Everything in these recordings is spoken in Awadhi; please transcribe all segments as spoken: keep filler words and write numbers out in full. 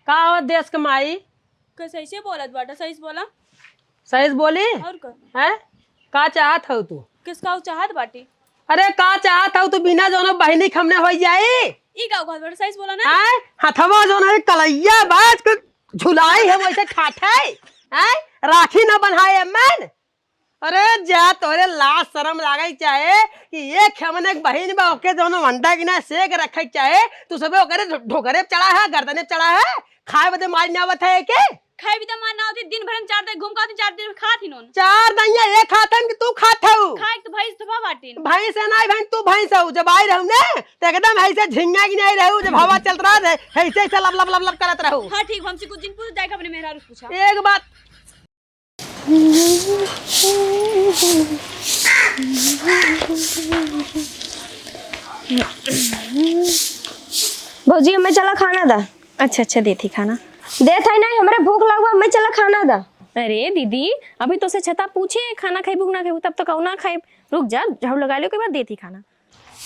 का हो देश के माई? कैसे ऐसे बोलत बाटा? सही से बोला। सही से बोली? और का? हैं? का चाहत हऊ तू? किसका चाहत बाटी? अरे का चाहत हऊ तू? बिना जौनो बहिनी खमने होइ जाई? ई का कहत बाटा? सही से बोला ना। हैं? हथवा जौन है कलैया बाज के झुलाई है वैसे ठाठे। हैं? राखी ना बन्हाए मन। अरे जा, तोहरे लाज शरम लागे के चाहे कि एक हमने एक बहिन बा, ओके जौन अंडा गिना सेक रखे के चाहे, तू सबे ओकरे ढो-, ढोकरे पे चढ़ा है, गर्दने पे चढ़ा है, खाए बदे मार ना आवत है के? खाए बदे मार ना आवत, दिन भर में चार दिन घूम के आती, चार दिन खात ही नोन। चार दहिया एक खात हन कि तू खात हऊ? खाए तो भैंस तो बाटिन। भैंस है ना, भैंस तू भैंस हऊ। जब आई रहू ने, तो एकदम ऐसे झिंगा की नहीं रहू, जब हवा चलत रहा, ऐसे, ऐसे लब, लब, लब, लब करत रहू। हाँ ठीक, हमसे कुछ दिन पूछ जाएगा, अपने मेहरारू से पूछा। एक बात भौजी, हमें चला खाना दा। अच्छा, अच्छा, देती खाना। देत है नहीं, हमरे भूख लगवा, हमें चला खाना दा। अरे दीदी, अभी तोसे छता पूछे, खाना खाइबू कि ना खाइबू, तब तो कहू ना खाइब। रुक जा, झाड़ू लगा लियो, के बाद देती खाना।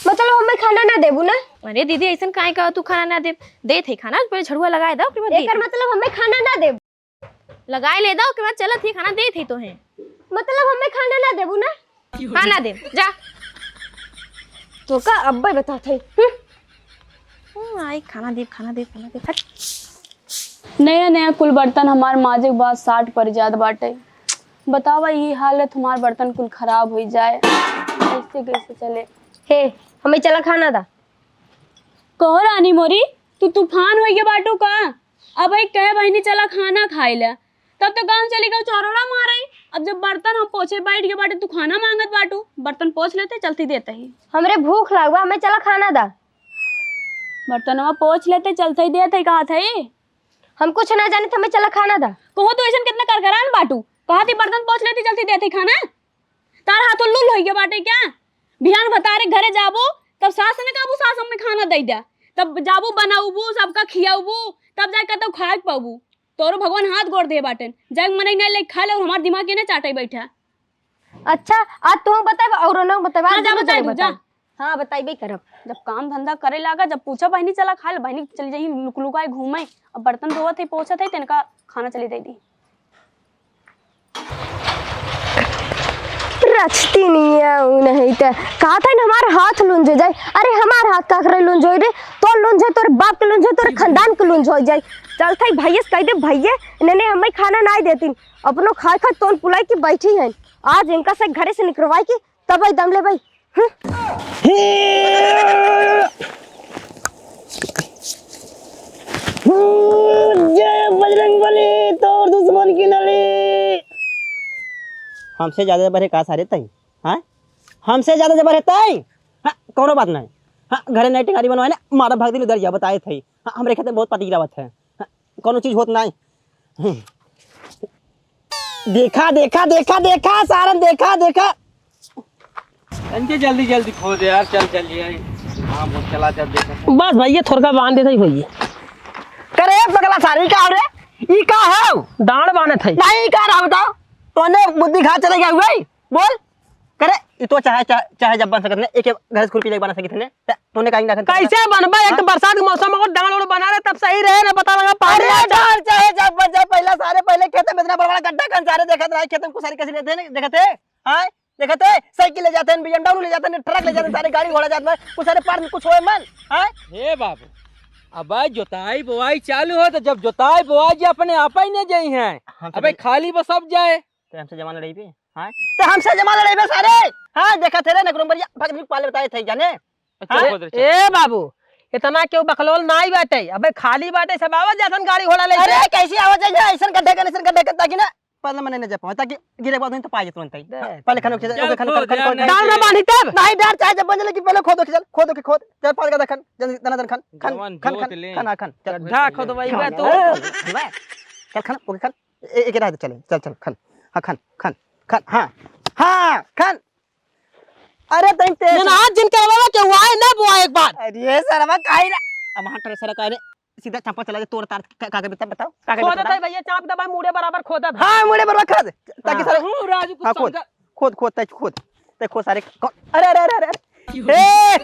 मतलब हमें खाना ना देबू ना? अरे दीदी, ऐसन काहे कहा तू खाना ना देब? देत है खाना, पहले झड़ुआ लगाए दा, ओकरे बाद देत एकर है। मतलब हमें खाना ना देबू? लगाए ले दा, ओकरे बाद चलत ही खाना देत ही तोहे। मतलब हमें खाना ना देबू ना? हाँ, ना देब, जा। तो का अब्बे बतात है। हम्म। हम्म, आई खाना देब, खाना देब, खाना देब, हट। नया नया कुल बर्तन हमार माजे के बाद साठ पड़ जात बाटे। बतावा, ई हालत हमार बर्तन कुल खराब होई जाए, कैसे कैसे चले। हे, हमें चला खाना दा। कहो रानी मोरी, तू तूफान होई गया बाटू का? अब एक कहे बहिनी चला खाना खाए ले, तब तो गाँव चली गई चौरोड़ा मारे। अब जब बर्तन हम पोछे बैठ गए बाटे, तू खाना मांगत बाटू, बर्तन पोछ लेते चलती देते ही। हमरे भूख लागवा, हमें चला खाना दा। बर्तनवा पोछ लेते चलते ही देते ही कहा थे। हम कुछ ना जाने, हमें चला खाना दा। कहो तू ऐसन कितना करकरान बाटू, कहा थी बर्तन पोछ लेती चलती देते ही खाना। तार हाथों लूल होई गया बाटे क्या? बिहान भतारे घरे जाबू, तब सास ने कहबू, "सास, हमें खाना दे द्या।" तब जाबू, बनाऊबू, सबका खियाऊबू, तब जाके तब खाए पाऊबू। तोरो भगवान हाथ गोड़ दे बाटेन, जाके मनई ना ले खा ले और हमार दिमाग के ना चाटे बैठा। अच्छा, आज तू बताब और ना बताब, हाँ, आज जा दोनों बताई जने दू, जा। बताब। हाँ, बताइबे करब। जब काम धंधा करे लागा, जब पूछा बहिनी चला खाए, बहिनी चली जाई लुक लुकाए घूमे, अब बर्तन धोवत है, पोछत है, तेनका खाना चली दे दी। रचती नहीं है, उ नहीं त कहा था न, हमार हाथ लुंज जाए। अरे हमार हाथ का करे लुंज होई रे? तोर लुंज है, तोर बाप के लुंज है, तोर खानदान के लुंज हो जाए। चल था भैया से कह दे, भैया इन्हें हमें खाना नहीं देती, अपनो खाए खाए तोन पुलाई की बैठी है। आज इनका से घरे से निकलवाई की तब आई दम ले भाई। हम्म। जय बजरंग बली, तोर दुश्मन की नली। हमसे ज्यादा बड़े का सारे तई? हाँ? हमसे ज्यादा जबर है तई? हाँ, कोनो बात नहीं। हाँ, घरे नई टेंगारी बनवाए ना, मारा भाग दिन उधर जा बताए थे। हाँ, हमरे खेते बहुत पति गिरावत है। हाँ, कोनो चीज होत नहीं। देखा, देखा, देखा, देखा, सारन देखा, देखा। इनके जल्दी, जल्दी खोद यार, चल, चल, ये। हाँ, बहुत चला, चल, देखा। बस भैया, थोड़का बांध देता ही भैया। करे पगला सारी का हो रे? ई का हो? डांड बांधत है। नहीं, ई का रहा बताओ? तोने बुद्धि खा चले गया हुआ ही? बोल। करे, ई तो चाहे, चाहे, चाहे जब बन सकत ने, एक, एक घर से खुरपी लेके बना सकित ने। त-, तोने काहे ना कैसे बनबा? एक तो हाँ? बरसात के मौसम में अगर डांड ओड़ बना रहे, तब सही रहे ना, पता लगा पानी अरे आ जाए। डांड चाहे जब बन जाए, पहला सारे पहले खेते में इतना बड़ा बड़ा गड्ढा खन सारे देखत रहा, खेते में कुछ सारी कैसे लेते हैं, देखते हैं? हाँ? देखते हैं? साइकिल ले जाते हैं, B M W ले जाते हैं, ट्रक ले जाते हैं, सारे गाड़ी घोड़ा जाते हैं, कुछ सारे पार में कुछ होए मन? हाँ? हे बाबू, अब जोताई बोआई चालू हो तो जब जोताई बोआई जी अपने आप ही नहीं जाई हैं, हम अबे तो खाली बस अब जाए। ते हमसे जमा लड़ाई पे? हाँ? ते हमसे जमा लड़ाई पे सारे? हाँ, देखा थे रे, नकरुम बढ़िया, भगनी पाले बताए थे जाने। अच्छा, हाँ? खोद रे, चल। ए बाबू, इतना क्यों बकलोल नाई बाटे? अबे खाली बाटे, सब आवत जातन गाड़ी घोड़ा ले अरे, के। कैसे आवत जाए? ऐसन गड्ढे के, ऐसन गड्ढे के, ताकि ना, पहले मने न जा पावे, ताकि गिरे के बाद वहीं तो पाए तुरंत ही। दे। हाँ, पहले खन, ओके, चल, ओके, खन, खोद खन, खन, यार, खन, नहीं। डाल ना बांधी तब। नहीं, डाल, चाहे जब बन जाए, लेकिन पहले खोद, ओके, चल, खोद, ओके, खोद, चल, पाल का दखन, जन, दना दन खन, खन, जवन खन, जोत खन, ले। खन, हाँ, खन, चल। गड्ढा खोदवाई बे तू। हाँ, चल, खन, ओके, खन। ए-, एक रहा, चले, चल, चल, खन। हाँ, खन, खन, खन, हाँ। हाँ, खन। अरे, तई तेज। जन आज जिनके अलावा केहू आए ना, वो आए एक बार। अरे, सरवा, काहे रे? अब हाँ, ट्रेसर काहे रे? सीधा चापा चला जा, तोड़ तार, का, का करबे तब बताओ? का करबे खोदत बताओ? है भैया, चाप दबाए, मुड़े बराबर खोदत है। हाँ, मुड़े बराबर खोद। ताकि हाँ। सारे ओ, राजू, कुछ हाँ, खोद। समझा। खोद, खोद, तै खोद। तै खोद सारे, को-, अरे, अरे, अरे, अरे। ए!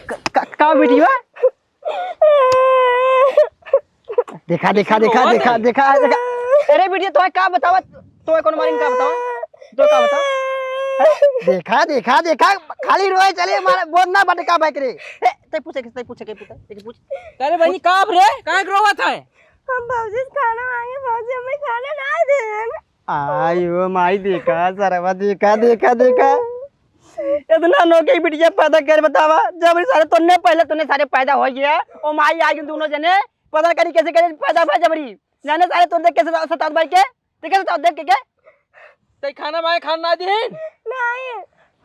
क-, क-, का बिटिया? देखा, देखा, देखा, रोवत देखा, है। देखा, देखा। अरे बिटिया, तोहे का बतावा? तोहे कौन मारिन का बतावा? तो का बतावा? देखा, देखा, देखा, खाली रोए चले, हमारा बोलना बटका बैक रे। ए, तै पूछे के, तै पूछे के, पूछे, तै पूछ। अरे बहनी, का रे? काहे के रोवत है? हम भौजी से खाना मांगे, भौजी हमें खाना ना देन। आई हो माई, देखा सरवा, देखा, देखा, देखा। इतना नोखे बिटिया पैदा कर बतावा, जब सारे तोन्ने पहले तोन्ने सारे पैदा हो गया। ओ माई, आज दोनों जने पता करी कैसे कैसे पैदा भा जबरी। जाने सारे तोन्ने कैसे सतात भाई के, ते कैसे सतात देख के, के? ते खाना माए खान ना दीन? नहीं।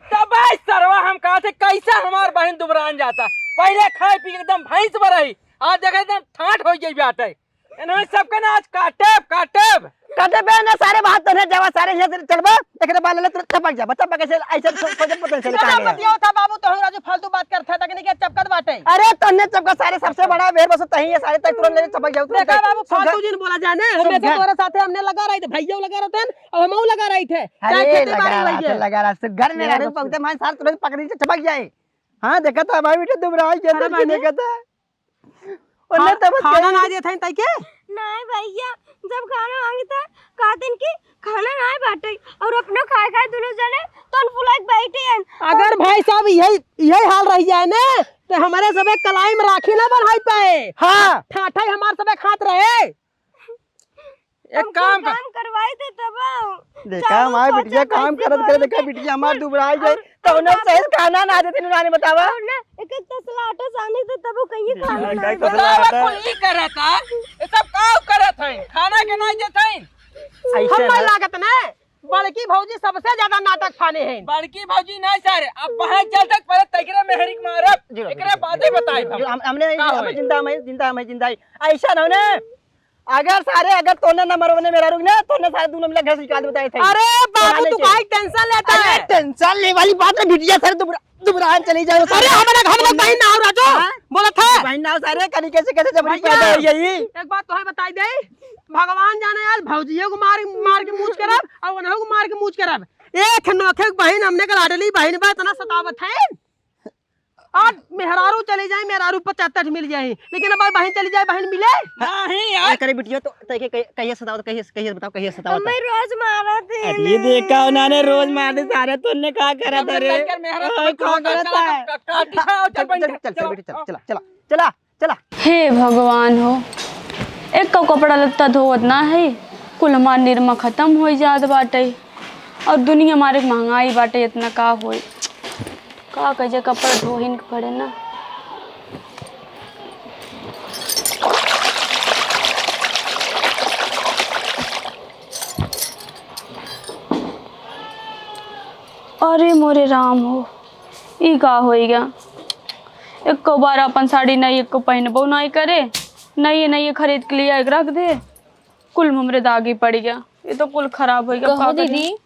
तब भाई सरवा हम कहा थे कैसे हमार बहन दुबरान जाता। पहले खाए पी के एकदम भैंस बरही, आज देखा एकदम ठाट हो गई बात है। इन्होंने सबके ना आज काटेब, काटेब। काटेबे ना सारे बात तो नहीं जावा, सारे यहाँ से चलबा, एकरे बाद ले तुरंत चपक जाबा, चपक ऐसे, ऐसे सो-, सोचे पता नहीं चले चला कहाँ गया। बतियाओ था बाबू, तो हम राजू फालतू बात करता है, तकनी के चपकत बाटे। अरे तन्ने चपका सारे सबसे बड़ा बेर बस तही है, सारे तक तुरंत ले चपक जाओ, तुरंत देखा बाबू, सुघर-, फालतू जिन बोला जाने, हमेशा सुघर। तोरे साथे हमने लगा रही थे, भैया लगा रहे थे, और हम लगा रही थे। अरे चाहे खेती लगा बाड़ी रही रहा है। लगा रहा है, घर में मेरा रहे, बस। पहुँचे, मैं सारे तुरंत पकड़ी से चपक जाए। हाँ, देखा था भाई, बेटा दुबरा गया, अरे तब की बहनी। देखा था। ओन्ने खा-, तब खाना कहीं ना देत हईन तई के? नहीं भैया, जब खाना मांगी त कहतिन कि खाना नाहीं बाटे और अपनो खाए खाए दुनो जने तन फुलाइ के बैठी हन। अगर भाई साहब यही, यही हाल रह जाए ना, तो हमारे सबे कलाई में राखी ना बन्हाइ पाए। हाँ। ठाठाई हमार सबे खात रहे। एक हम काम कर। काम करवाई थे तब। देखा, चावल हमार सोचे बिटिया काम कैसे करत करे, बने। देखा, बिटिया हमार और, दुबराई जाए, और, तो उन्हें और सही खाना ना देते, उन्होंने बतावा। और ना, एक एक तसला आटा सानी थे, तब वो कहिए खाना बिटिया ना का दे। तसला बतावा, आटा। कोई ई करत है, ये सब का करत है, खाना के नहीं देत है। ऐसे हम ना। नहीं लागत ना, बड़की भौजी सबसे ज्यादा नाटक फाने हैं। बड़की भौजी नहीं सर, अब बाहर चल तक पहले तकरे मेहरी के मारब, जी, एकरे बादे बताई हम। हम, हमने का होई? जिंदा में, जिंदा में, जिंदा है। ऐसा ना होने, अगर सारे, अगर तोने न मरवने मेरा रुक ना, तोने सारे दोनों मिला घर से निकाल देता है थे। अरे बाबू, तू काहे tension लेता है? अरे tension ले वाली बात है, बिटिया सारे दुबरा-, दुबरान चली जाओ। अरे हमरा, हमरा बहिन ना हो राजू, हाँ? बोलत है। बहिन ना हो सारे, कनी कैसे, कैसे जबरी भैया, पैदा हो गई? एक बात तोहे बताई दे, भगवान जाने यार, भौजियो को मार, मार के मूछ करब, और उन्हों को मार के मूछ करब। एक नोखे बहिन हमने के लाडली बहिन बा, इतना सतावत है। आज मेहरारू चली जाए, मेहरारू पचहत्तर मिल जाए, लेकिन अब बहिन चली जाए, बहिन मिले? नहीं यार। अरे करे बिटिया, तो तै के कह-, कहिए सतावत, कहिए, कहिए बताओ, कहिए सतावत। हमें रोज मारत है अरे ना। देखा उन्होंने रोज मार दे सारे, तोने का करा था रे? लेकर मेहरारू ओए, का करा था? चल, चल, चल, चल, चल, चला, चला। हे भगवान हो, एको कपड़ा लत्ता धोवत ना है, कुल हमार निरमा खतम होइ जात बाटे। और दुनिया मारे महंगाई बाटे, इतना का होई, का कहे, कपड़ा धोहिन के पड़े ना। अरे मोरे राम हो, ई का होई गया? एको बार अपन साड़ी नहीं, एको पहनबो नहीं करे, नई नई खरीद के लिए रख दे, कुल हमरे दागी पड़ गया। ये तो कुल खराब हो गया। कहो का करी? दीदी,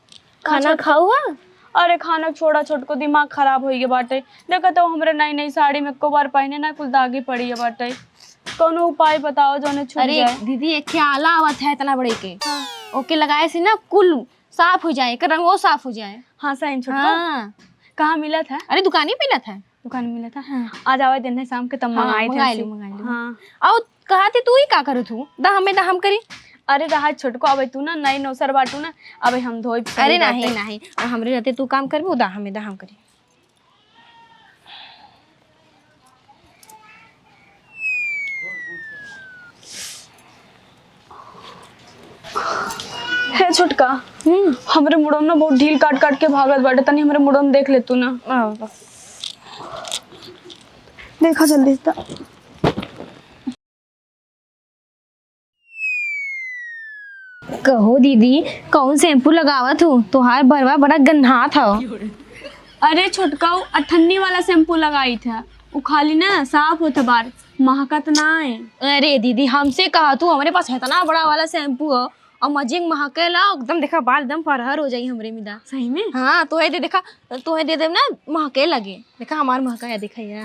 खाना खाऊ हा? अरे खाना छोड़ा छोटको, दिमाग खराब हो गया बाटे। देखा तो हमरे नई नई साड़ी में एको बार पहने ना, कुल दागी पड़ गया बाटे। कौनो उपाय बताओ जोने छूट अरे जाए। दीदी, एक ख्याला आवत है इतना बड़े के, हाँ। ओके लगाए से ना कुल साफ हो जाए, एक रंगो साफ हो जाए। हाँ सही छोटको। हाँ। कहाँ मिला था? अरे दुकानी पे मिला था। दुकान में मिला था। हाँ। आज आवे दिन है शाम के, तब हाँ, मंगाई थे मंगाई हमसे। लू, मंगाई लू। हाँ। और कहा थे तू ही का करो तू? दा हमें, दा हम करी। अरे रहा छोटको, अबे तू ना नई नौसर बाटू ना, अबे हम धोई अरे नहीं, नहीं, और हमरे रहते तू काम करबू, दा हमें, दा हम करी। हे छोटका, हम्म। हमरे मुड़वा ना बहुत ढील काट काट के भागत बाटे, तनी हमरे मुड़वा में देख ले तू ना। आओ। देखा जल्दी से। कहो दीदी, कौन shampoo लगावत हो? तोहार बरवा बड़ा गन्हात हौ। अरे छोटका, उ अठन्नी वाला shampoo लगाई था, उ खाली ना साफ होत बार, महकत ना है। अरे दीदी, हमसे कहा तू, हमरे पास इतना बड़ा वाला shampoo हो, और मजे में महकेला, एकदम देखा बाल एकदम फरहर हो जाई हमरे मिदा। सही में? हाँ, तोहे दे देखा, तोहे दे देब ना, महके लगे। देखा हमार महका है, देखा ये।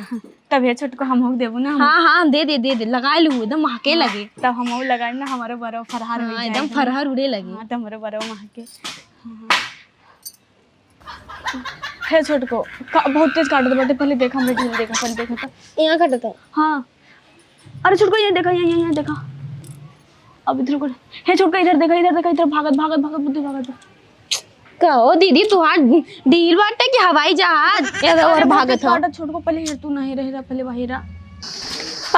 तब हे छोटको हमहू के देबू ना हम। हाँ, हाँ, दे दे, दे दे, लगाए लू, एकदम महके लगे। तब हमहू लगाई ना, हमारे बरवा फरहार हाँ, हो एकदम जाए। फरहार उड़े लगे। हाँ, तो हमारे बरवा महके। हाँ। हे छोटको, का बहुत तेज काटत बाटे, पहले देखा, हमरे ढील देखा, पहले देखा तो। यहाँ काटत है? हाँ। अरे छोटको, ये देखा, ये, ये, ये देखा। अब इधर को। हे छोटको, इधर देखा, इधर देखा, इधर भागत, भागत, भागत, बुद्धि भागत बा। का हो दीदी, तुहार डील बाटे कि हवाई जहाज? ये तो और तेज भागत हो। काटत छोटको, पहले हेर तू नहीं रहे रहा, पहले वही रहा।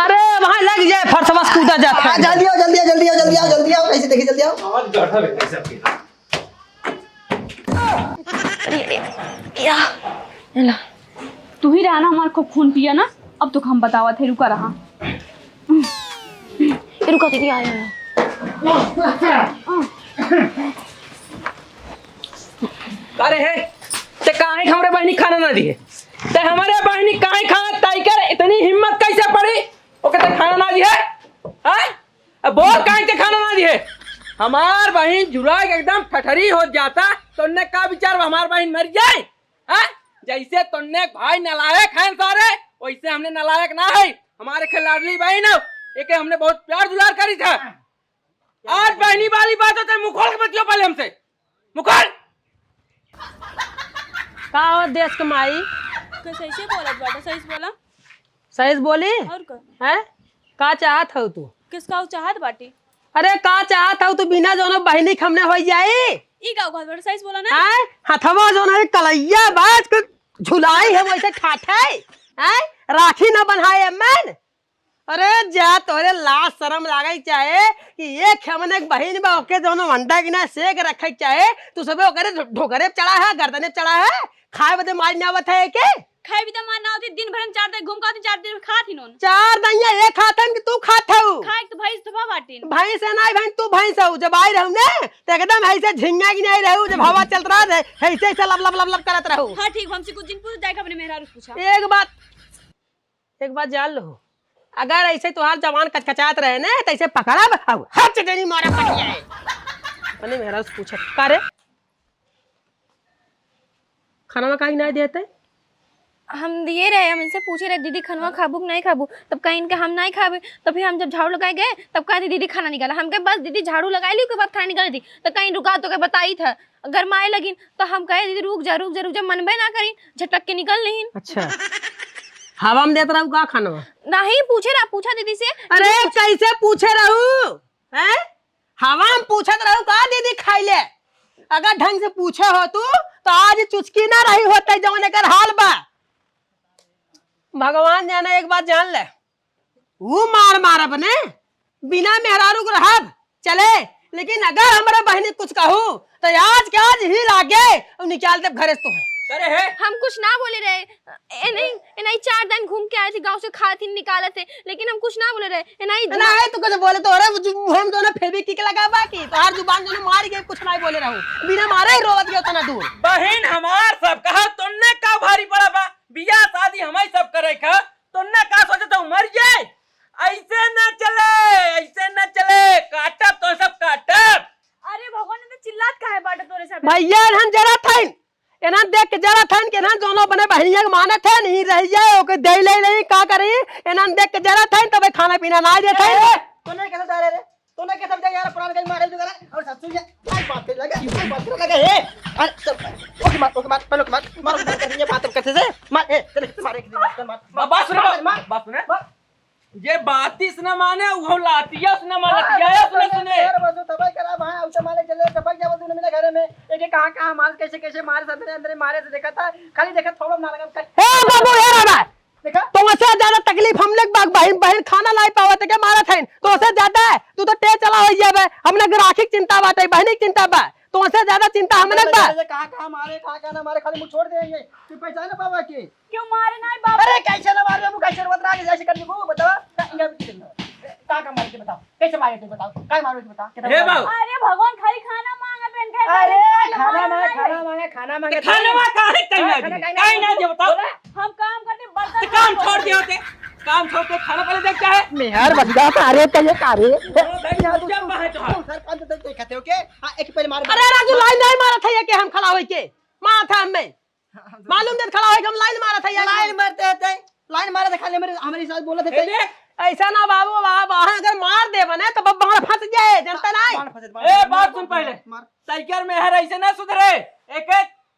अरे वहाँ लग जाए, फरसवा से कूदा जाता है। आ, जल्दी आओ, जल्दी आओ, जल्दी आओ, जल्दी आओ, जल्दी आओ, कैसे देखिए, जल्दी आओ। आवाज गठर है सबके। अरे, अरे, या, एला। तू ही रहा ना हमार खूब खून पिया ना, अब तो हम बतावत है, रुका रहा। ए, रुका दीदी, आया है। अरे हे, ते काहे हमरे बहिनी खाना ना दिए? ते हमरे बहिनी काहे खाना ताई कर इतनी हिम्मत कैसे पड़ी? ओके ते खाना ना दिए? हाँ? अब बोल, काहे के खाना ना दिए? हमार बहिन झुला के एकदम ठठरी हो जाता, तो उनने का विचार बा, हमार बहिन मर जाए? हाँ? जैसे तुमने भाई नालायक हैं सारे, वैसे हमने नालायक ना है। हमारे खे लाडली बहिन हो, एके हमने बहुत प्यार दुलार करी था। आज बहिनी वाली बात होता है, मुखोल के बतियो पहले हमसे। मुखोल। का हो देश के माई? तो सही से बोलत बाटा, सही से बोला। सही से बोली? और का? हैं? का चाहत हऊ तू? किसका उ चाहत बाटी? अरे का चाहत हऊ तू? बिना जौनो बहिनी के हमने होई जाई? ई का कहत बाटा? सही से बोला ना। हैं? हथवा जौन है कलैया बाज के झुलाई है वैसे ठाठे। हैं? राखी ना बन्हाए मन। अरे जा, तोहरे लाज शरम लागे चाहे कि एक हमने एक बहिन बा, ओके जौन वंडा की ना सेक रखे चाहे, तू सबे ओकरे ढो-, ढोकरे पे चढ़ा है, गर्दने पे चढ़ा है, खाए बदे मार ना आवत है के? खाए भी तो मार ना होती, दिन भर में चार दाई घूम के आती, चार दिन खात ही नोन। चार दइया ये खात हन कि तू खात हऊ? खाए के तो भैंस थोपा बाटिन। भैंस है ना, भैंस तू भैंस हऊ। जब आई रहू ने, तो एकदम ऐसे झिंगा की नहीं रहू, जब हवा चलत रहा, ऐसे, ऐसे लब, लब, लब, लब करत रहू। हाँ ठीक, हमसे कुछ जिन पूछ, जाके अपने मेहरारू से पूछा। एक बात, एक बात जान लो, अगर ऐसे तोहार जवान कचकचात रहे ने, तो ऐसे पकड़ब, अब हच देनी मारा पटिया है। अपने मेहरारू से पूछत, का रे? खाना में काहे नहीं देते? हम दिए रहे, हम इनसे पूछे रहे, "दीदी, खनवा खाबू कि नहीं खाबू?" तब कहीं इनके हम नहीं खाबे। तब फिर हम जब झाड़ू लगाए गए, तब कहा, "दीदी, खाना निकाला।" हम कहे, "बस दीदी, झाड़ू लगाए ली, उसके बाद खाना निकाल दी।" तो कहीं रुका, तो के बताई था, गरमाए लगिन। तो हम कहे, "दीदी, रुक जा, रुक जा, रुक जा, मनबे ना करी, झटक के निकल लीन।" अच्छा, हवा में देत रहू का खानवा? नहीं, पूछे रहा, पूछा दीदी से। अरे, कैसे पूछे रहू? हैं? हवा में पूछत रहू का दीदी खाई ले? अगर ढंग से पूछे हो तू, तो आज चुचकी ना रही होते, जौन एकर हाल बा। भगवान जाने, एक बात जान ले, ऊ मार मारब ने, बिना मेहरारू के रहब, चले, लेकिन अगर हमरे बहिनी कुछ कहू, तो आज के आज ही लागे और निकाल देब घरे से तोहे। अरे हे। हम कुछ ना बोले रहे। ए नहीं, ए नहीं, चार दिन घूम के आए थे गाँव से, खाए थे, निकाले थे, लेकिन हम कुछ ना बोले रहे। ए नहीं, ए नहीं, तू कुछ बोले तो रहे, जु-, मुँह में दोनों फेविक्विक लगा बा की, तोहार जुबान दोनों मार के कुछ नहीं बोले रहू, बिना मारे ही रोवत गया उतना दूर। बहिन हमार सब कहा, तुमने का भारी पड़ा बा, बियाह शादी हम ही सब करे का, तुमने का सोचे तो मर जाए, ऐसे ना चले, ऐसे ना चले, काटब तो सब काटब। अरे भगवान, इतना चिल्लात काहे बाटे तोरे सब? भैया, एनहन जरा थैन, एनहन देख के जरा थैन कि एनहन दोनों बने बहिनिया के मानत है, नहीं रह जाए, ओके दे ले नहीं, का करी? एनहन देख के जरा थैन, तबे खाना पीना ना दे थैन। ए, तूने कैसे जा रहे रे? तूने कैसे जा यार, पुरान कहीं मारे जुगाड़ और ससुर ये, आई बात करने लगा, आई बात करने लगा, हे। अरे, चल, ओके मार, ओके मार, पहले ओके मार, मार, ओके मार, ये बात करते से, मार, ए, चल, मार, एक दिन मार, चल, मार, मार, बात सुन, मार, मार, बात सुन, मार। जे बातिस न माने, उहो लातियस न माने, हाँ, लतियायस न सुने। यार, बस तबाही करा, भाई, अब तो मारे चले, टपक जाओ, तूने मेरे घरे में, एक, एक, कहाँ, कहाँ मार, कैसे, कैसे मारे, सब मेरे अंदर मारे से देखा था, खाली देखा, थोड़ा ना लगा, ए, बाबू, ए, राधा, देखा? तुमसे ज्यादा तकलीफ हम लोग बा-, बहिन, बहिन खाना लाई पावत के मारत हैं, तुमसे ज्यादा है, तू तो तेज चला हो जाबे, हम लोग राखी के चिंता बाटे, बहिनी के चिंता बा, तुमसे ज्यादा चिंता हम लोग बा। कहाँ, कहाँ मारे, कहाँ, कहाँ ना मारे, खाली मुँह छोड़ दे ये, तू पहचान ना पावा के? क्यों मारे ना बाबा? अरे कैसे ना मारे, मुँह कैसे रोत रहा है, जैसे कर दी वो बतावा, का, इनका भी चिंता। का, का मारे के बताओ, कैसे मारे के बताओ, काय मारे के बताओ, कितना हे मारे? बाबू। अरे भगवान, खाली खाना मांगत रहन, खाली अरे खाना खाना मांगे, मांगे। खाना मांगे, खाना मांगे। तो खाना मांगे, काहे कहीं हाँ, ना खाना दिए? काहे काहे ना ना दिए बताओ? बोला? हम काम करते, बर्तन तो काम धोते। छोड़ दिया होते, काम छोड़ के खाना पहले देखता है। मेहर बन गया, अरे कहिए का रे? ओ भाई, जब वहाँ तो तू सरपंच तो देखते हो के? हाँ, एक पहले मार। अरे राजू, लाइन नहीं मारा था ये के हम खड़ा होई के? मारा था हमें। मालूम देत खड़ा होई के हम लाइन मारा था ये। लाइन मारते थे, लाइन मारा था खाली हमारे, हमारे साथ बोला था ए, कहीं। देख। ऐसा ना बाबू, बाबा, वहाँ अगर मार दे बने तो बब्बा हमारा फंस जाए, जनता नहीं। मार फंसे, मार, ए, मार, बात सुन मार, पहले। मार। साइकिल में हर ऐसे ना सुधरे। एक एक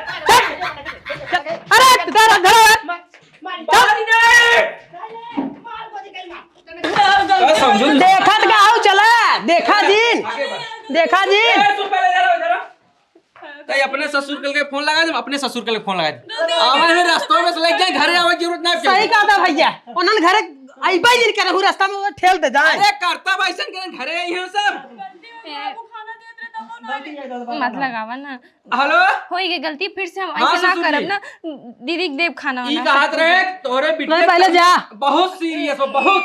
चल, चल। अरे, धर, धर, धर। मार, मार, चल। मार दे। का समझू? देखत का हऊ, चला, देखा जिन, आगे बढ़। देखा जिन। ए, तू पहले इधर आ, इधर आ। तई अपने ससुर के लगे फोन लगा दे, अपने ससुर के लगे फोन लगा दे। आवे है रस्तों में से लेके जाए, घरे आवे की जरूरत नहीं। सही कहा था भैया, उन्होंने घरे अइबे जिन करहु, रस्ता में वो ठेल दे जाए। अरे करता भाई सन के घरे आई हैं सब। मत लगावा ना। हेलो। होई गई गलती, फिर से हम हाँ, ऐसे ना ससुर करब जी। ना। दीदी के देब खाना ई वाना। कहत रहे, तोहरे बिटिया नहीं, पहले जा। बहुत सीरियस हो, बहुत।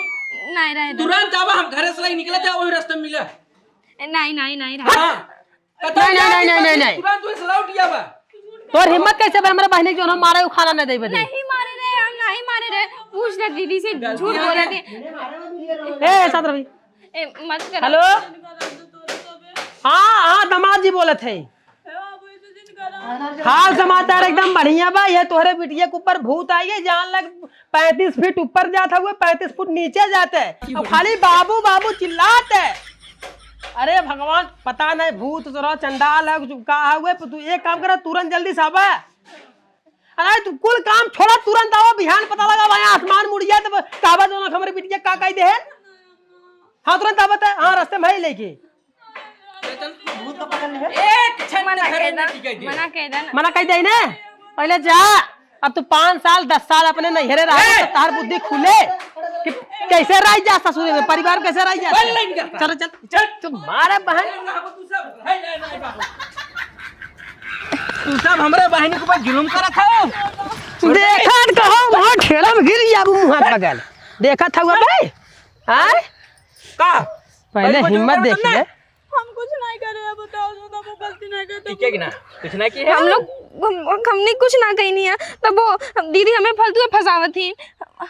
नहीं रहे दे। तुरंत आवा, हम घरे से लई निकले थे, वही रास्ते में मिले। नहीं, नहीं, नहीं रहे। हाँ। नहीं, नहीं, नहीं, नहीं, नहीं, नहीं। तुरंत वही से लौट आवा। तोर हिम्मत कैसे बा, हमरे बहिनी के जोन हम मारे, उ खाना नहीं देबे दे। नहीं मारे रहे, हम नहीं मारे रहे। पूछ ले दीदी से, गलती झूठ हो बोले गई। थे। ए, साथ रवि। ए, मत कर। हेलो। हाँ, हाँ, दामाद जी बोलत है। हाल समाचार एकदम बढ़िया बा। ये तोहरे बिटिया के ऊपर भूत आई है, जान लग पैंतीस फीट ऊपर जात हुए, पैंतीस फुट नीचे जाते, और खाली बाबू बाबू चिल्लाते। अरे भगवान, पता नहीं भूत तोरा चंडाल है, कुछ का हुए, पर तू एक काम करा, तुरंत जल्दी से आवा। अरे तू कुल काम छोड़ा, तुरंत आवा, बिहान पता लगा भाई आसमान मुड़ जाए तो कहबा जो ना हमरे बिटिया का कह दे है। हाँ, तुरंत आवा, हाँ, रास्ते में है लेके। एक क्षण मना घर कह में दा, नहीं टिके दे। मना कह दा ना। मना कह दे ने। पहले जा। अब तू पाँच साल, दस साल अपने नैहरे रहा, ए! तो तार बुद्धि खुले कि कैसे रह जा ससुरे में, परिवार कैसे रह जा। बोल नहीं करता। चल, चल, चल, तू मारे बहन। तू सब, है, है, है, बाबू। तू सब हमरे बहन के ऊपर जुलुम करत हो। देखा तो कहो, वहाँ ठेला में गिर जाबू मुँह हाथ बगल। देखा था हुआ बे? आय? का? पहले पहले हिम्मत देख ले। हम कुछ नहीं करे, अब बताओ, तो तब वो गलती नहीं करे, तो ठीक है कि ना? कुछ ना किए हम हैं? लोग, हम, हमने कुछ ना कही नहीं है। तब वो दीदी हमें फालतू में फंसावत थी।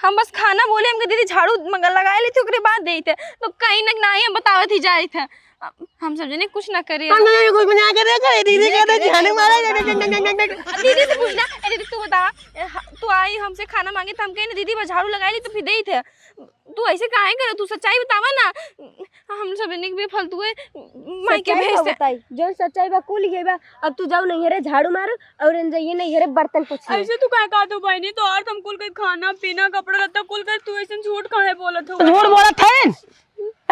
हम बस खाना बोले, हमके दीदी झाड़ू मगर लगाए लेते, ओकरे बाद देते। तो कहीं ना, ना ही हम बतावत ही जाए थे। हम सब जने कुछ ना करे। हम लोग कुछ ना करे, करे, दीदी कहते झाड़ू मारे। दीदी से पूछना, ए दीदी, तू बता, ए, ह-, तू आई हमसे खाना मांगे, तो हम कहे ना, "दीदी, बस झाड़ू लगाए ली," तो फिर देते। तू ऐसे काहे करे? तू सच्चाई बतावा ना। हम सब इन्हें के बेफालतू है, माई के सच्चाई भेज का दे। बताई? जौन सच्चाई बा, कुल ये बा। अब तू जाओ नैहरे झाड़ू मारो और इन जाइए नैहरे बर्तन पोछिए। ऐसे तू काहे कहत हो बहिनी? तो और तुम कुल के खाना पीना, कपड़ा लत्ता कुल के, तू ऐसे झूठ काहे बोलत हो? झूठ बोलत है,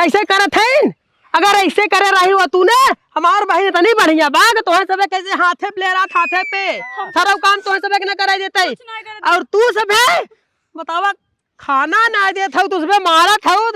ऐसे करत है। अगर ऐसे करे रही हो तू ने, हमार बहिन इतनी बढ़िया बा कि तोहे सबे कैसे हाथे पे ले रहा, हाथे पे। हम सारा काम तोहे सबे के ना कराई देते। कुछ ना करत। और तू सबे बतावा, खाना ना देत हऊ, तू सबे मारत हऊ।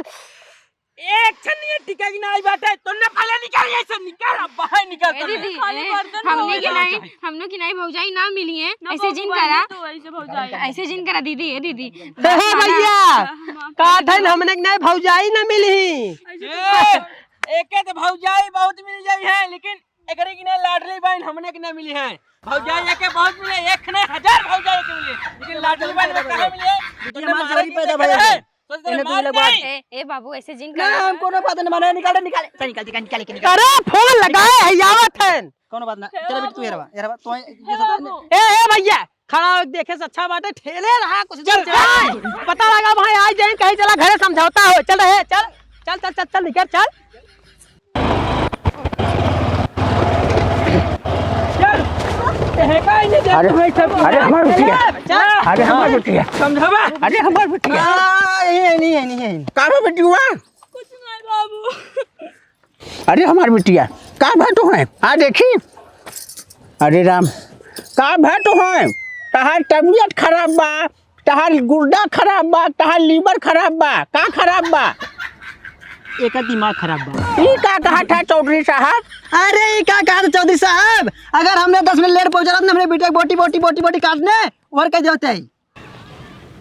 एक क्षण नहीं टिकेगी ना, आई बाटे। तू ने पहले निकल, ऐसे निकल, अब बाहर निकल ए तू। दीदी, खाली ए, बर्तन हमने धोए की ना। नहीं, हमने की नहीं भौजाई ना मिली है, ना ऐसे बाबू जिन बहन करा। तो ऐसे भौजाई। ऐसे जिन करा दीदी, ए दीदी। हे, हे भैया, हम, हम, का थैन हमने के नहीं भौजाई ना मिली। ऐसे ए, तो एके तो भौजाई बहुत मिल जाई है, लेकिन एकरे की ना लाडली बहन हमने के ना मिली है। भौजाई एके बहुत मिले, एक नहीं हजार भौजाई के मिले, लेकिन लाडली बहन में कहाँ मिले? बिटिया हमार जल्दी पैदा भइल है। सोच रहे एने तू मार लोग बात। नहीं। ए, ए बाबू, ऐसे जिन ना, करा। हम कोनो बात नहीं माने, निकाल, निकाल, चल, निकाल, निकाल, निकाल, निकाल। अरे, फोन लगाए है, आवत है। कोनो बात ना, हे चल बेटी, तू बाबू। ये रहा, ये रहा, तो ये हे सब बाबू। ए, ए भैया, खड़ा हो, देखे से अच्छा बात है, ठेले रहा कुछ दिन चल। जाए। पता लगा भाई, आज जाए, कहीं चला घरे समझौता हो, चल रहे, चल, चल, चल, चल, चल, निकल, चल। अरे, अरे, हमार बिटिया। अरे, हमार बिटिया। समझावा। अरे, हमार बिटिया। आ, ये नहीं है, नहीं है। का बा बिटिया? कुछ नहीं बाबू। अरे, हमार बिटिया, का भा तोहैं? आ देखी। अरे राम, का भा तोहैं? तहार तबियत खराब बा, तहार गुर्दा खराब बा, तहार liver खराब बा, का खराब बा? एका दिमाग खराब बा। ई का कहत है चौधरी साहब? अरे, ई का कहत है चौधरी साहब? अगर हमने दस मिनट लेट पहुंचा रहत ना, हमरे बिटिया के बोटी, बोटी, बोटी, बोटी काटने, और कह देते हैं।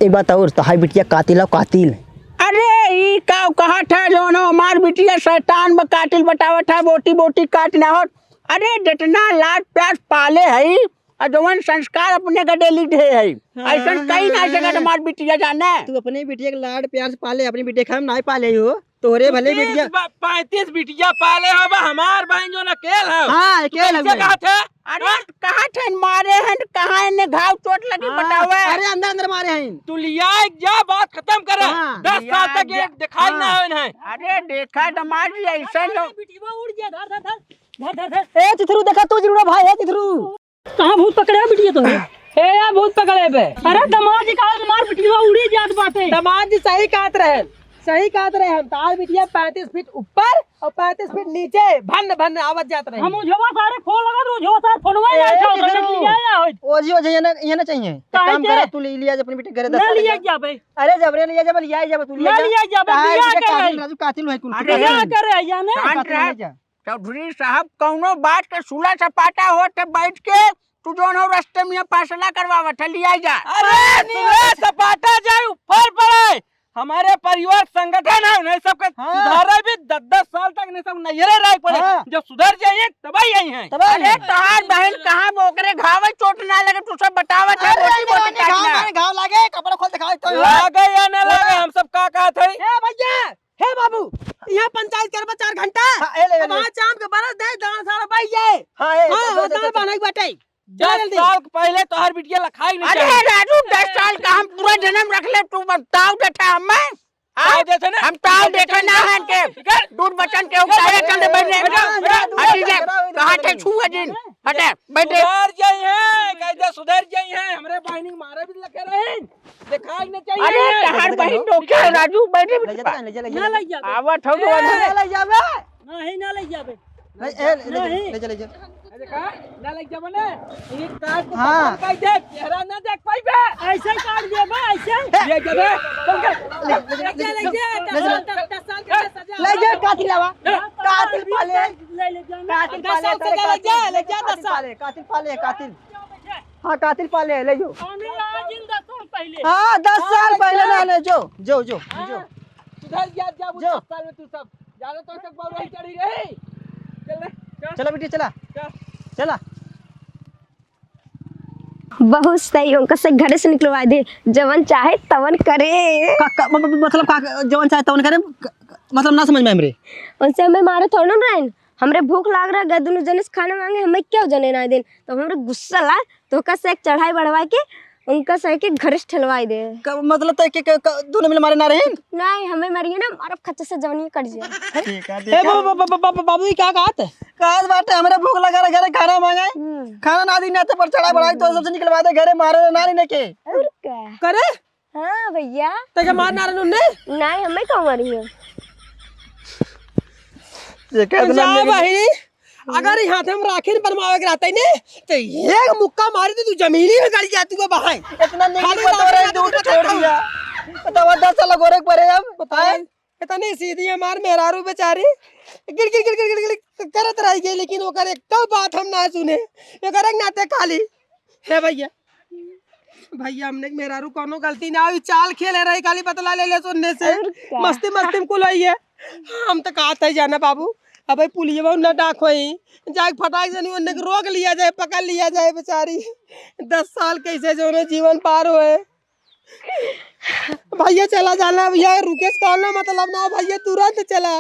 एक बात और, तोहार बिटिया कातिल है, कातिल। अरे, ई का कहत है, जौन हमार बिटिया शैतान बा, कातिल बतावत है, बोटी बोटी काट ना होत। अरे, जितना लाड प्यार पाले हई, और जौन संस्कार अपने का डेली दे हई, हाँ, ऐसन कहीं ना हाँ, सकत हाँ। हमार बिटिया जाने। तू अपने बिटिया के लाड प्यार से पाले, अपनी बिटिया के हम नाहीं पाले हो। तोहरे भले बिटिया। तीस बा-, पैंतीस बिटिया पाले हो, बा हमार बहिन जौन अकेल हो। हाँ, तू अकेल कैसे हो। कहत है? अरे, हाँ? कहाँ ठेन मारे हैं, कहाँ इन्हें घाव चोट लगी, हाँ, बतावे। अरे, अंदर, अंदर मारे हैं। तू लिया एक जा, बात खतम कर। हाँ। दस साल तक ये दिखाई ना आवे हैं। अरे, देखा दमाद जी, ऐसा लो। बिटिया उड़ गया, धर, धर, धर। धर, धर, धर। ए, चिथरू, देखा तू जरूर भाई है, चिथरू। कहाँ भूत पकड़े है बिटिया तोहरे? हे या भूत पकड़े बे। अरे दमाद जी, काल मार बिटिया उड़ी जात बाटे। दमाद जी सही कहत रहे, सही कहत रहे। हम तार बिटिया पैंतीस फीट ऊपर और पैंतीस फीट नीचे भन्न भन्न आवत जात रहे। हम उझवा सारे फोन लगा दो, उझवा सारे फोनवा ही ए, ना उठाओ, किधर तो हो? लिया या होइत। ओ जी, ओ जी, ये ना, ये ना चाहिए। एक काहे काम के? करा, तू ले लिया जा अपनी बिटिया के घरे दस ना साल लिया के। जाबे। अरे जबरे लिया जाबे, लिया जाबे, तू लिया ना जा। लिया जाबे, तार लिया बिटिया करे। कातिल राजू कातिल है कुल। अरे बिटिया करे, या ना? शांत कातिल रह। ले जा। चौधरी साहब, कौनो बात के सुलह सपाटा होत है, बैठ के तू जौन हो रस्ते में फैसला करवावत है, लिया जा। अरे, सुलह सपाटा जाए ऊपर पड़े, हमारे परिवार संगठन है, उन्हें सबके हाँ। सुधारे भी दस दस साल तक नहीं सब नैहरे रह पड़े। हाँ। जब सुधर जाइए, तब ही आई हैं। तब ही अरे, आई हैं। तोहार बहन कहाँ बा, ओकरे घाव चोट ना लगे, तू सब बतावत है, अरे, बोटी बोटी अरे, घाव काटना। मारे, घाव लागे, कपड़ा खोल दिखाओ तो। लागे या ना लागे, हाँ। हम सब का कहत है? ए भैया, हे बाबू, यहाँ पंचायत करबा चार घंटा। हाँ, ए ले, ए अब ले। आज शाम के बरस दे, दान सारा पाई जाए। हाँ, ए, हाँ, दे, हाँ, दे, दान दे, दे। बनाई बाटे। चला दस जल्दी। साल पहले तोहर बिटिया लखाई नहीं अरे चाहिए। राजू, दस साल का हम पूरा जन्म रख ले, तू बताओ देता हमें। ताव देते ना। हम ताव देते ना है के। इधर। दूध बचन के उतारे चल दे, बैठ ले। बैठो, बैठो, हटी जा, बैठो, कहाँ थे बैठो। छुआ जिन? हटे, बैठ ले। सुधर जाई है, कैसे सुधर जाई है? हमरे बहिनी मारे भी लगे रहे। दिखाई नहीं चाहिए। अरे, तहार बहिन डोके हो, राजू, बैठ ले, ले जा, बैठ ले। ले जा, ले जा। ना ले जा। आवत हो, ए, ना ले जाबे। नहीं, ना ले जाबे। नहीं, ए, ले जा, नहीं। ले जा, ले जा। अरे का? ना ले जाबे ना। ये काट के हाँ। खत्म कर दे, चेहरा ना देख पाइबे। ऐसे काट देबे, ऐसे। ले जाबे। ले, ले, ले, ले जा, ले जा, ले जा। दस साल, दस साल के सजा। ले जा, कातिल आवा। कातिल पाले। ले, ले जा ना। कातिल पाले, दस साल के सजा, ले जा, ले जा, कातिल दस साल। पाले, कातिल पाले, कातिल। हाँ, कातिल पाले, ले जो। हमने आज इन दस साल पहले। हाँ, दस साल पहले ना, ले जो, जो, जो, हाँ, जो। सुधर गया, जा वो जो। दस साल में तू सब। ज्यादा तो सब बउराई चढ़ी रही। चल रे, चल। चला बेटी, चला। चल। चला। बहुत सही, उनका से घरे से निकलवा दे, जवन चाहे तवन करे। का, का, म-, म-, मतलब का, जवन चाहे तवन करे? क-, क-, मतलब ना समझ में हमरे। उनसे हमें मारे थोड़ो ना रहन, हमरे भूख लाग रहा, गए दुनू जने से खाना मांगे, हमें क्यों जने ना देन, तो हमरे गुस्सा ला, तो ओका से एक चढ़ाई बढ़वा के उनका से के घर से ठेलवाई दे। क-, मतलब तो के, के, क-, दोनों मिल मारे ना रहे? नहीं, हमें मारिए ना, मारब खच्चे से जवानी कट जाए। ठीक है, ए, ठीक है। बाबू, बाबू, बाबू, बाबू, ये क्या कहत है? कहत बाटे, हमरे भूख लगा रहे, घरे खाना मांगे। हम्म। खाना ना दी, ना तो पर चढ़ाई बढ़ाई, तो सबसे निकलवा दे, घरे मारे ना लेने के। और क्या? करे? हाँ भैया। तेके मार ना रहनु ने? नहीं, हमें क्यों मारी है? ये कह देना जा मेरे बहिनी, अगर ई हाथे में राखी बनवावे के रहते ने, तो एक मुक्का मारी तो तू जमीनी में गड़ जाती वो बहाई। इतना नहीं खाली पता राखी रहे, में दूध तू छोड़ बता दिया। बतावा, दस साल गोरे के परे अब। बताए, हैं? इतनी सीधी हमार मेहरारू बेचारी, गिर, गिर, गिर, गिर, गिर, गिर करत रह गई, लेकिन ओकर एक बात हम ना सुने। एकर एक नाते खाली, हे भैया, भैया, हमने के मेहरारू कौनो गलती ना हुई, चाल खेले रही, खाली बतला ले ले सुनने से। और क्या? मस्ती, मस्ती में कुल आई है। हम तो कहत है जाना बाबू, अब भाई पुलिया बाबू ना डाक होई, जाए फटाक से नहीं, उन्हें के रोक लिया जाए, पकड़ लिया जाए बेचारी। दस साल कैसे जो उन्हें जीवन पार होए। भैया चला जाना, भैया रुके से कहना मतलब ना, भैया तुरंत चला।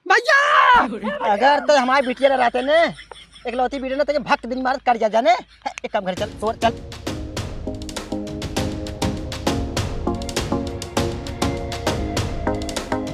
भैया! अगर तो हमारे बिटिया ना रहते ने, इकलौती बिटिया ना, तो ये भक्त दिन मारत कर जा जाने। एक काम कर, चल, तोड़, चल।